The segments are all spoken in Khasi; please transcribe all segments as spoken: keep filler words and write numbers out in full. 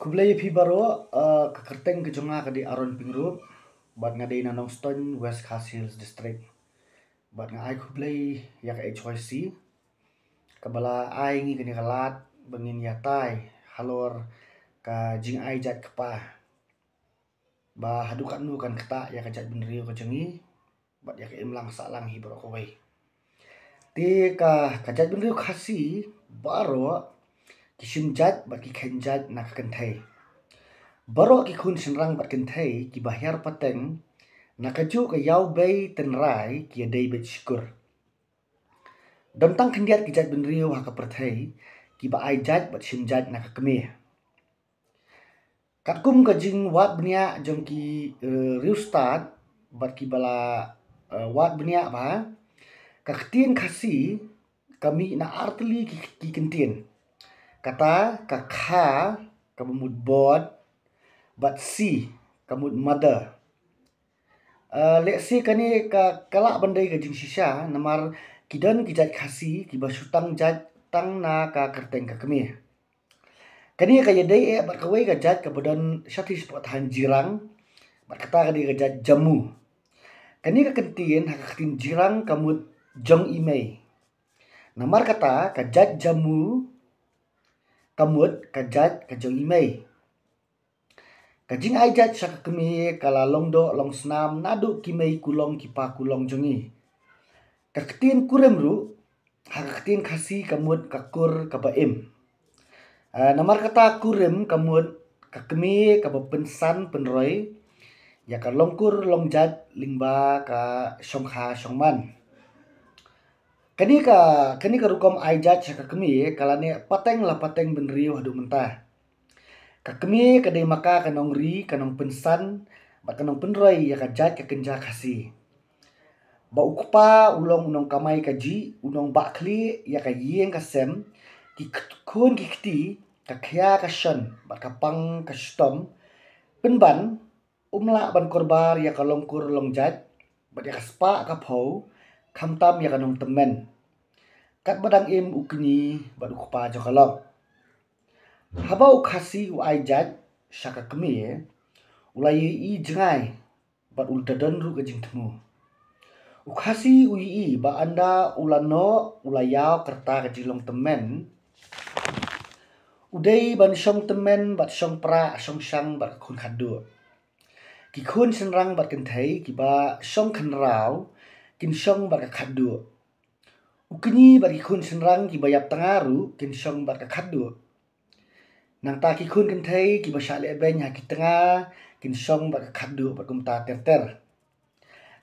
Khublei ïa phi baroh, eh, ka kyrteng ka jong nga ka dei Aaron Pyngrope, bad nga dei na Nongstoiñ, West Khasi Hills District. Bad nga ai khublei ïa ka H Y C, kaba la ai ngi kane ka lad, ba ngin ïatai halor ka jingai jait kpa. Ba haduh katno kan ktah ïa ka jait bynriew ka jong ngi, bad ïa ka imlang sahlang hi baroh kawei. Te ka, ka jait bynriew Khasi baroh ki shim jait bad ki kheiñ jait na ka kynthei. Baroh ki khun shynrang bad kynthei kiba hiar pateng na kajuh ka ïawbei tynrai ki ïadei beit shukur. Don tang khyndiat ki jait bynriew ha ka pyrthei kiba ai jait bad shim jait na ka kmie. Katkum ka jingwad bniah jong ki, eh, riewstad bad kiba la, eh, wad bniah bha, ka ktien Khasi ka mih na artylli ki, ki kyntien. Kata ka kha kaba mut bod, bad si ka mut mother. Eh, lehse kane ka, ka lah ban dei ka jingshisha, namar ki don ki jait Khasi kiba shu tang jait tang na ka kyrteng ka kmie. Kane ka ïadei eh bad kawei ka jait kaba don shathie shapoh thaiñ Jirang, bad kata ka dei ka jait Jammu. Kane ka kyntien ha ka ktien Jirang ka mut jong i mei. Namar kata ka jait Jammu ka mut ka jait ka jong i mei. Ka jingai jait sha ka kmie ka la long doh long snam naduh ki mei kulong ki pa kulong jong ngi. Ka ktien kurim ruh ha ka ktien Khasi ka mut ka kur kaba im. Ah, namar kata kurim ka mut ka kmie kaba pynsan pynroi ïa ka longkur longjait lyngba ka shongkha shongman. Kane ka, kane ka rukom ai jait sha ka kmie ka la neh pateng la pateng bynriew haduh mynta. Ka kmie ka dei ma ka ka nongri, ka nongpynsan bad ka nongpynroi ïa ka jait ka kynja Khasi. Ba u kpa u long u nongkamai kajih, u nongbah khlieh ïa ka ïing ka sem, ki kt-, khun ki kti, ka khia ka shon bad ka pang ka shitom, pynban um lah ban korbar ïa ka longkur longjait bad ïa ka spah ka phew, khamtam ïa ka nongtymmen. Katba dang im u kñi bad u kpa jong ka lok. Haba u Khasi u ai jait sha ka kmie, u la ïohi jngai bad u la don ruh ka jingthmu. U Khasi u ïohi ba ynda u la noh u la ïaw ka rta ka jinglong tymmen, u dei ban shong tymmen bad shong prah shong shang bad ka khun khatduh. Ki khun shynrang bad kynthei kiba shong khynraw kin shong bad ka khatduh. U kñi bad ki khun shynrang kiba ïap tnga ruh kin shong bad ka khatduh. Nangta ki khun kynthei kiba shah lehbeiñ ha ki tnga kin shong bad ka khatduh bad kumta ter ter.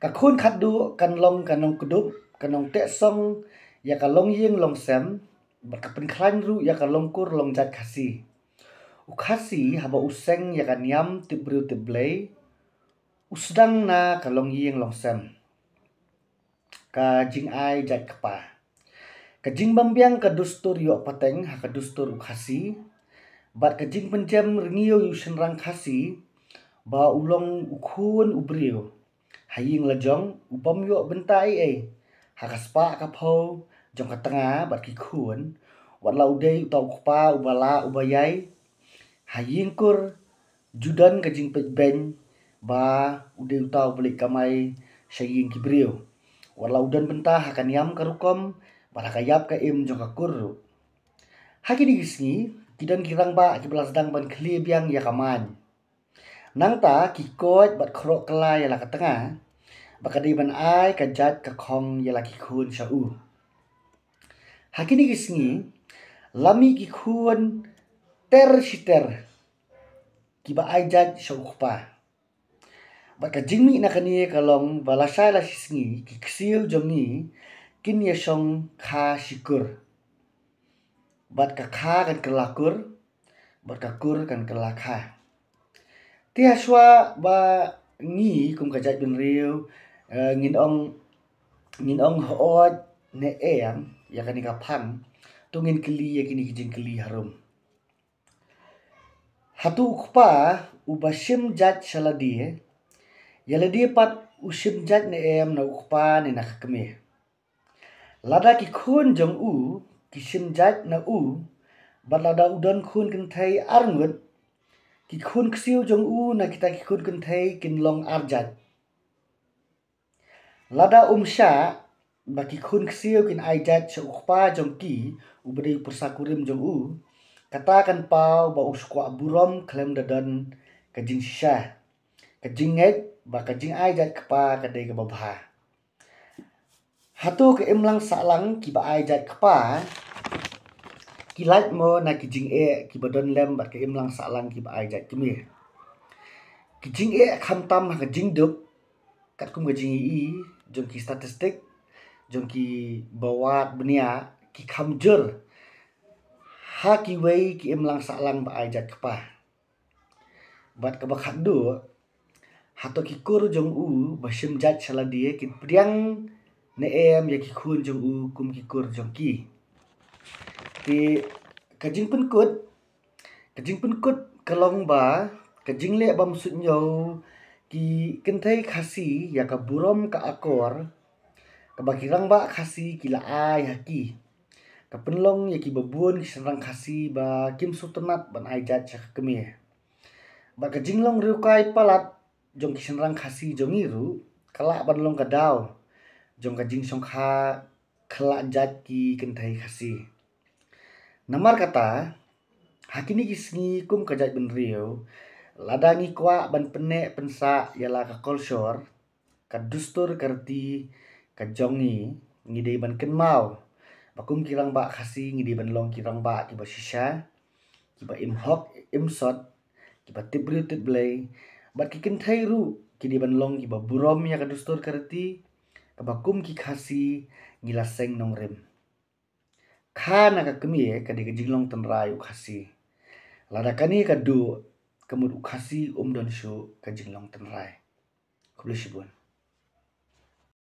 Ka khun khatduh kan long ka nongkdup, ka nongteh song ïa ka longïing longsem bad ka pynkhlaiñ ruh ïa ka longkur longjait Khasi. U Khasi haba u seng ïa ka niam tip briew tip Blei, u sdang na ka longïing longsem. Ka jingai jait kpa. Ka jingbymbiang ka dustur ïoh pateng ha ka dustur u Khasi bad ka jingpynjem rngiew ïa u shynrang Khasi ba u long u khun u briew ha ïing la jong, u bym ïoh bynta ei ei ha ka spah ka phew jong ka tnga bad ki khun, wat la u dei uta u kpa uba lah uba ïai ha ïing kur, ju don ka jingpeit beiñ ba u dei uta uba leit kamai sha ïing ki briew. Wat la u don bynta ha ka niam ka rukom bad ha ka ïap ka im jong ka kur ruh. Ha kine ki sngi ki don ki rangbah kiba la sdang ban khlieh biang ïa ka main. Nangta ki koit bad khroh kylla ïa la ka tnga ba ka dei ban ai ka jait ka khong ïa la ki khun sha u. Ha kine ki sngi la mih ki khun ter shi ter kiba ai jait sha u kpa. Bad ka jingmih na kane ka long ba lashai la shi sngi ki ksiew jong ngi kin ïa shong kha shi kur. Bad ka kha kan kylla kur, bad ka kur kan kylla kha. Te hashwa ba ngi kum ka jaitbynriew, eh, ngin ong, ngin ong hooid ne em ïa kane ka phang, to ngin kylli ïa kine ki jingkylli harum. Hato u kpa uba shim jait sha lade, ïa lade pat u shim jait ne em na u kpa ne na ka kmie? Lada ki khun jong u ki shim jait na u, bad lada u don khun kynthei arngut, Ki khun ksiew jong u na kita ki khun kynthei kin long arjat. Lada um shah ba ki khun ksiew kin ai jait sha u kpa jong ki, u ba dei u pyrsa kurim jong u, kata kan paw ba u skwah burom khlem da don ka jingshisha, ka jingngeit ba ka jingai jait kpa ka dei kaba bha. Hato ka imlang sahlang kiba ai jait kpa ki lait mo na ki jingeh kiba don lem bad ka imlang sahlang kiba ai jait kmie? Ki jingeh khamtam ha ka jingduk, katkum ka jingïohi jong ki statistik, jong ki ba wad bniah, ki kham jur ha kiwei ki imlang sahlang ba ai jait kpa. Bad kaba khatduh, hato ki kur jong u ba shim jait sha lade kin pdiang ne em ïa ki khun jong u kum ki kur jong ki? Te ka jingpynkut, ka jingpynkut ka long ba ka jingleh bym suidñiew ki kynthei Khasi ïa ka burom ka akor kaba ki rangbah Khasi ki la ai ha ki, ka pynlong ïa kiba bun ki shynrang Khasi ba kim sngewtynnat ban ai jait sha ka kmie. Bad ka jinglong riewkai palat jong ki shynrang Khasi jong ngi ruh ka lah ban long ka daw jong ka jingshongkha khlad jait ki kynthei Khasi. Namar kata, ha kine ki sngi kum ka jaitbynriew, lada ngi kwah ban pynneh pynsah ïa la ka kolshor, ka dustur ka riti ka jong ngi, ngi dei ban kynmaw ba kum ki rangbah Khasi ngi dei ban long ki rangbah kiba shisha, kiba im hok im sot, kiba tip briew tip Blei, bad ki kynthei ruh ki dei ban long kiba burom ïa ka dustur ka riti kaba kum ki Khasi ngi la seng nongrim. Kha na ka kmie ka dei ka jinglong tynrai u Khasi. Lada kane ka duh, ka mut u Khasi um don shuh ka jinglong tynrai. Khublei shibun.